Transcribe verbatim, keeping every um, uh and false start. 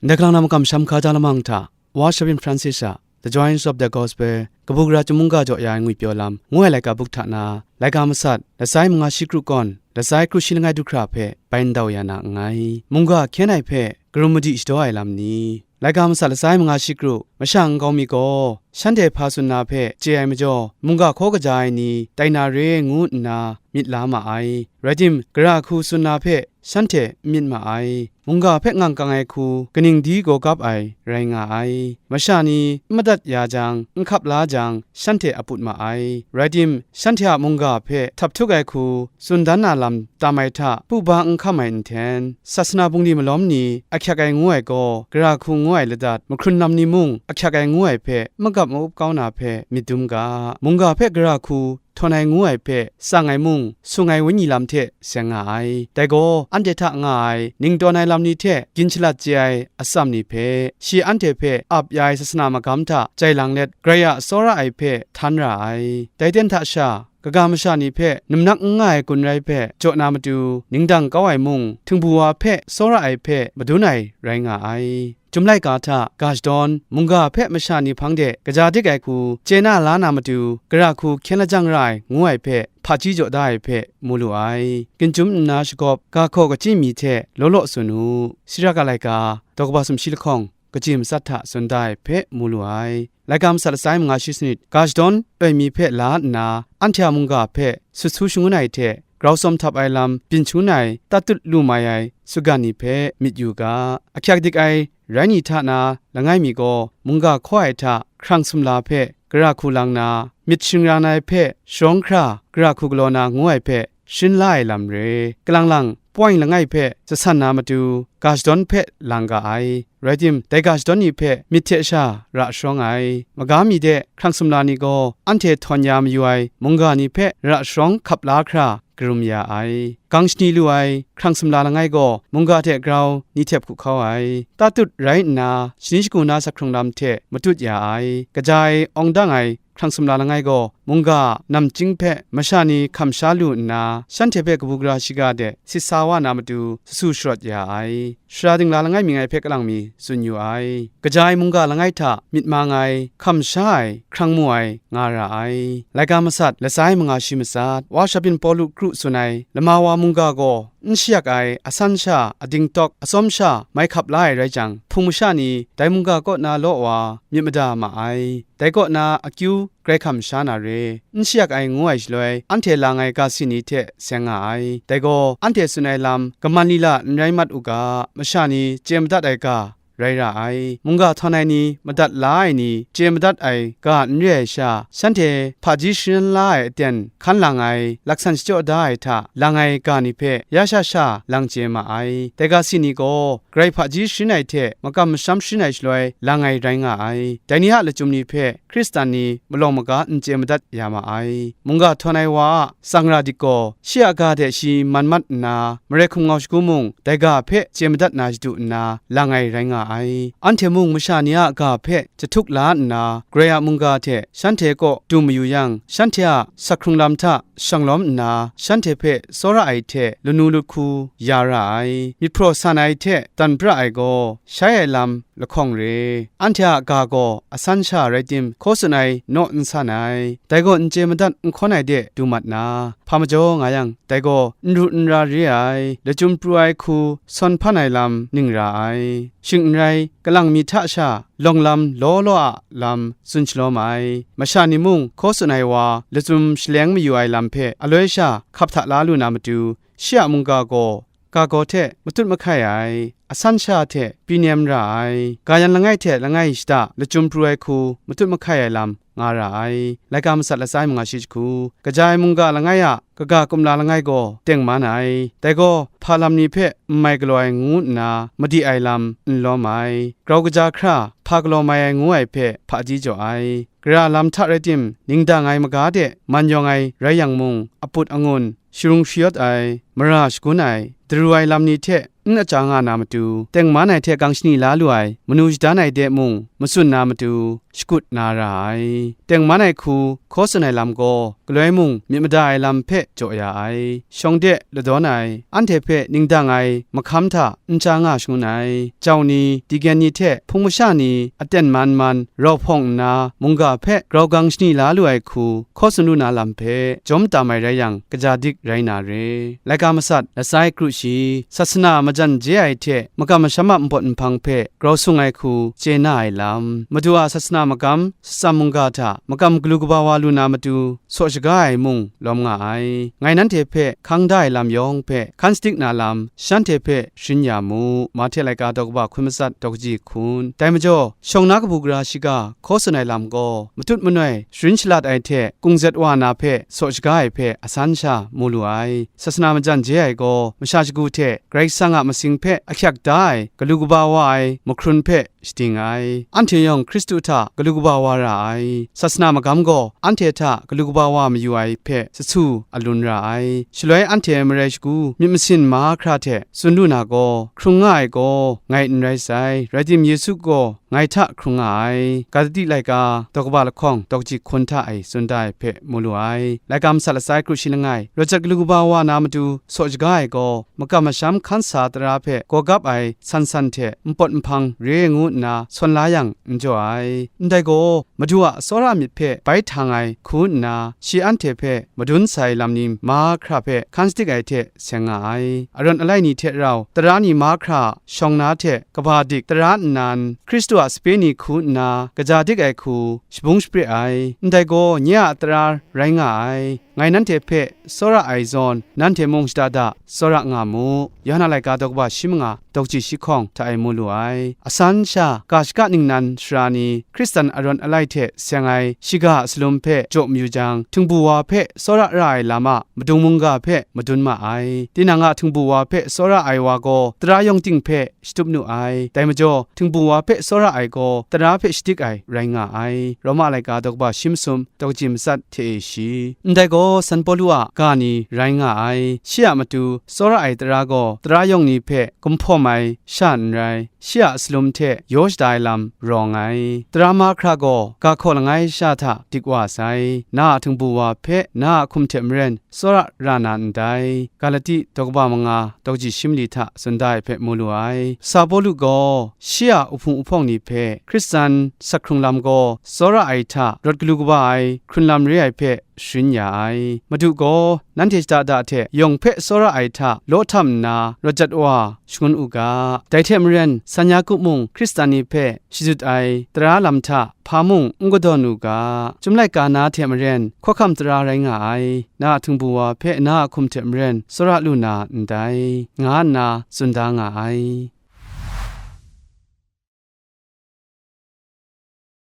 Ndai galang na makam sham hka da lamang hta, Worship in Francis a The Joys of the Gospel, kabu gara chyum mungga jaw ya ai ngwipyaw lam, ngu ai laika buk hta na, laika masat, lasai manga shi kru kawn, lasai kru shi langai du hkra hpe bai ndau ya na nngai. Mungga hkyen ai hpe karum madi shadaw ai lam ni? Laika masat lasai manga shi kru, masha nkau mi gaw, shanhte hpa tsun na hpe chye ai majaw, mungga hkaw kaja ai ni tai na re ngu nna myit la ma ai. Rai tim, gara hku tsun na hpe shanhte n myit ma ai. Mungga hpe ngang kang ai hku kaning di gaw gap ai rai nga ai. Masha ni n madat ya jang, n hkap la jang, shanhte a put ma ai. Rai tim, shanhte a mungga hpe htap htuk ai hku tsun dan na lam tam ai hta, pu ba n hkam ai nhten, sasana bungli malawm ni ahkyak ai ngu ai gaw, gara hku ngu ai ladat, mahkrun lam ni mung ahkyak ai ngu ai hpe magap ma-up kau na hpe myit dum ga. Mungga hpe gara hku htawn ai ngu ai hpe tsang ai mung, sung ai wenyi lam hte seng nga ai. Dai gaw, anhte hta nga ai, ning tawn ai lam ni hte gin shalat chye ai atsam ni hpe, shi anhte hpe ap ya ai sasana magam hta jai lang let, Karai a tsawra ai hpe htan ra ai. Dai ten hta sha, kaga masha ni hpe numnak n nga ai gun rai hpe jaw na matu, ningdang kau ai mung, htingbu wa hpe tsawra ai hpe madun ai rai nga ai. Chyum laika hta ga shadawn, mungga hpe masha ni hpang de kaja dik ai hku chye na la na matu, gara hku hkyen lajang ra ai ngu ai hpe hpaji jaw da ai hpe mu lu ai. Ginchyum nna shagawp, ga hkaw kachyi mi hte law law tsun u. Siraka laika, daw kaba sumshi lahkawng, kachyi matsat hta tsun da ai hpe mu lu ai. Laika masat lasai manga shi sanit, ga shadawn loi mi hpe la nna, anhte a mungga hpe sut su shangun ai hte grau tsawm htap ai lam byin shangun ai, tat tut lu mai ai, sugan ni hpe myit yu ga. Ahkyak dik ai rai ni hta na langai mi gaw, mungga hkaw ai hta hkrang sumla hpe gara hku lang na, myit shingran ai hpe sharawng hkra gara hku galaw na ngu ai hpe sharin la ai lam re. Kalang lang, point langai hpe jasan na matu, ga shadawn hpe lang ga ai. Rai tim, dai ga shadawn ni hpe myit hte sha ra sharawng ai. Maga mi de hkrang sumla ni gaw, anhte htawn ya mayu ai mungga ni hpe ra sharawng hkap la hkra karum ya ai. Gang shani lu ai hkrang sumla langai gaw, mungga hte grau ni htep hku hkau ai. Tat tut rai nna, shani shagu na sahkrung lam hte matut ya ai. Kaja ai, awng dang ai, hkrang sumla langai gaw, mungga a namchying hpe masha ni hkam sha lu nna, shanhte hpe kabu gara shiga de sit sa wa na matu, sasu sharawt ya ai. Sara dingla langai mi ngai hpe kalang mi tsun yu ai. Kaja ai mungga langai hta myit mang ai, hkam sha ai, hkrang mu ai, nga ra ai. Laika masat, lasai manga shi matsat, Wa Shabyin Pawlu kru tsun ai, lama wa mungga gaw, n shayak ai, asan sha, ading tawk, atsawm sha, mai hkap la ai rai jang, hpung masha ni dai mungga kaw na law wa myit mada ma ai. Dai kaw na akyu grai hkam sha na re, n shayak ai ngu ai shaloi, anhte lang ai ga si ni hte seng nga ai. Dai gaw, anhte tsun ai lam kaman lila n rai mat u ga, masha ni chye madat ai ga rai ra ai. Mungga htawn ai ni, madat la ai ni, chye madat ai ga n re ai sha, shanhte hpaji sharin la ai aten hkan lang ai, laksan shachyaw da ai hta lang ai ga ni hpe ya sha sha lang chye ma ai. Dai ga si ni gaw, Karai hpaji sharin ai hte makam masham sharin ai shaloi lang ai rai nga ai. Dai ni a lachyum ni hpe Hkristan ni malawng maga n chye madat ya ma ai. Mungga htawn ai wa a tsangra dik gaw, shi a ga de shi man mat nna, marai hkum ngau shagu mung, dai ga hpe chye madat na shadu nna, lang ai rai nga ai. Anhte mung masha ni a ga hpe jahtuk la nna, Karai a mungga hte shanhte kaw du mayu yang, shanhte a sahkrung lam hta shanglawm nna, shanhte hpe tsawra ai hte lanu lut hku ya ra ai. Myit hpraw san ai hte dan pra ai gaw, shai ai lam lahkawng re. Anhte a ga gaw asan sha rai tim, hkaw tsun ai naw n san ai. Dai gaw n chye madat n hkawn ai de du mat na, hpa majaw nga yang, dai gaw n ru n ra re ai, lachyum pru ai hku sawn hpan ai lam ning ra ai. Shing n rai, kalang mi hta sha lawng lam law law a lam tsun shalawm ai. Masha ni mung hkaw tsun ai wa lachyum shaleng mayu ai lam hpe aloi sha hkap hta la lu na matu, shi a mungga gaw ga gaw hte matut mahkai ai, asan sha hte pyi nem ra ai, ga yan langai hte langai shada lachyum pru ai hku matut mahkai ai lam nga ra ai. Laika masat lasai manga shi jahku, kaja ai mungga langai a kaga kumla langai gaw tengman ai. Dai gaw hpa lam ni hpe n mai galaw ai ngu nna madi ai lam n lawm ai. Grau kaja hkra hpa galaw mai ai ngu ai hpe hpaji jaw ai. Gara lam hta rai tim, ningdang ai maga de man yawng ai rai yang mung, aput angun, sharung shayawt ai, mara shagun ai, daru ai lam ni hte n aja nga na matu, tengman ai hte gang shani la lu ai manu shadan ai de mung matsun na matu, shakut na ra ai. Tengman ai hku hkaw tsun ai lam gaw, galoi mung myit mada ai lam hpe jaw ya ai. Shawng de ladawn ai, anhte hpe ningdang ai mahkam hta n ja nga shangun ai. Jau ni, degen ni hte hpung masha ni aten man man rau hpawng nna, mungga hpe grau gang shani la lu ai hku hkaw tsun lu na lam hpe jawm tam ai rai yang, kaja dik rai na re. Laika masat, lasai kru shi, sasana majan je ai hte makam masham a npawt nhpang hpe grau sung ai hku chye na ai lam, Madu a sasana magam, satsam mungga hta makam galu kaba wa lu na matu, saw shaga ai mung lawm nga ai. Ngai nanhte hpe hkang da ai lam yawng hpe hkan sadik na lam, shanhte hpe sharin ya mu. Mahte laika daw kaba hkun matsat daw kaji hkun. Dai majaw, shawng na kabu gara shiga hkaw tsun ai lam gaw, matut manoi sharin shalat ai hte kungzet wa na hpe saw shaga ai hpe asan sha mu lu ai. Sasana majan je ai gaw, masha shagu hte Karai Kasang a masing hpe ahkyak da ai galu kaba wa ai mahkrun hpe shading ai. Anhte yawng Hkristu hta galu kaba wa ra ai. Sasana magam gaw anhte hta galu kaba wa mayu ai hpe sasu alun ra ai. Shaloi anhte marai shagu myit masin mahkra hte tsun lu na gaw, hkrung nga ai gaw ngai n rai sai, rai tim, Yesu gaw ngai hta hkrung nga ai. Galati laika daw kaba lahkawng daw kaji hkun hta e tsun da ai hpe mu lu ai. Laika masat lasai kru shi langai, rawt jat galu kaba wa na matu saw shaga ai gaw, makam masham hkan sa tara hpe gawgap ai san san hte npawt nhpang re ngu nna sawn la yang n jaw ai. Ndai gaw, Madu a tsawra myit hpe bai htang ai hku nna, shi anhte hpe madun sai lam ni mahkra hpe hkan sadik ai hte seng nga ai. Arawn alai ni hte rau tara ni mahkra shawng na hte kaba dik tara nnan, Hkristu a sape ni hku nna kaja dik ai hku shabung shapre ai. Ndai gaw, nye a tara rai nga ai. Ngai nanhte hpe tsawra ai zawn, nanhte mung shada da tsawra nga mu. Yawhan a laika daw kaba shi manga daw kaji shi hkawng hta e mu lu ai. Asan sha ga shaka ningnan sara ni, Hkristan arawn alai hte seng ai shiga a salum hpe jaw mayu jang, htingbu wa hpe tsawra ra ai lam a madung mungga hpe madun ma ai. Tinang a htingbu wa hpe tsawra ai wa gaw tara yawng ting hpe shatup nu ai. Dai majaw, htingbu wa hpe tsawra ai gaw tara hpe shadik ai rai nga ai. Roma laika daw kaba shi masum daw kaji matsat hte e shi. Ndai gaw, San Pawlu a ga ni rai nga ai. Shi a matu tsawra ai tara gaw tara yawng ni hpe gumhpawm ai sha n rai, shi a salum hte yaw shada ai lam rawng ai. Tara mahkra gaw ga hkaw langai sha hta dik wa sai. Na a htingbu wa hpe na a hkum hte maren tsawra ra na ndai. Galati daw kaba manga daw kaji shi mali hta tsun da ai hpe mu lu ai. Sa Pawlu gaw shi a uhpung uhpawng ni hpe Hkristan sak hkrung lam gaw tsawra ai hta rawt galu kaba ai hkrun lam re ai hpe sharin ya ai. Madu gaw nanhte shada da hte yawng hpe tsawra ai hta law htam nna rawt jat wa shangun u ga. Dai hte maren, San Yaku mung Hkristan ni hpe shazut ai tara lam hta hpa mung n kadawn u ga. Chyum laika na hte maren hkawhkam tara rai nga ai, na a htingbu wa hpe na a hkum hte maren tsawra lu na ndai, nga nna tsun da nga ai.